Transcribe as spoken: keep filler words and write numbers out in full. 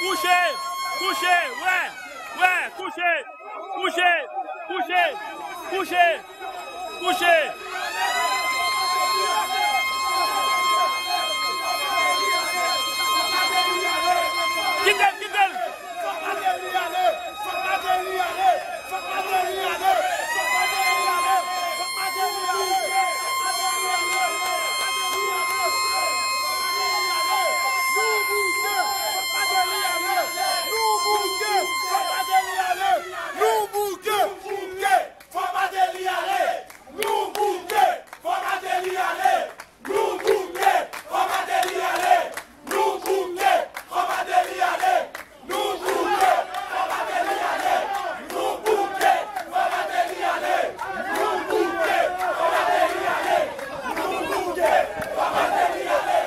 Kouche! Kouche! Wè! Wè! Kouche! Kouche! Kouche! Kouche! Kouche! Kite l! Kite l! Fòk Martelly ale! Fòk Martelly ale! Fòk Martelly ale! Fòk Martelly ale! Fòk Martelly ale! Fòk Martelly ale! Fòk Martelly ale! Nou bouke! Fòk Martelly ale! Nou bouke! Fòk Martelly ale! Nou bouke! Bouke! Fòk Martelly ale! Nou bouke! Fòk Martelly ale! Nou bouke! Fòk Martelly ale! Nou bouke! Fòk Martelly ale! Nou bouke! Fòk Martelly ale! Nou bouke! Fòk Martelly ale! Nou bouke! Fòk Martelly ale! Nou bouke! Fòk Martelly ale!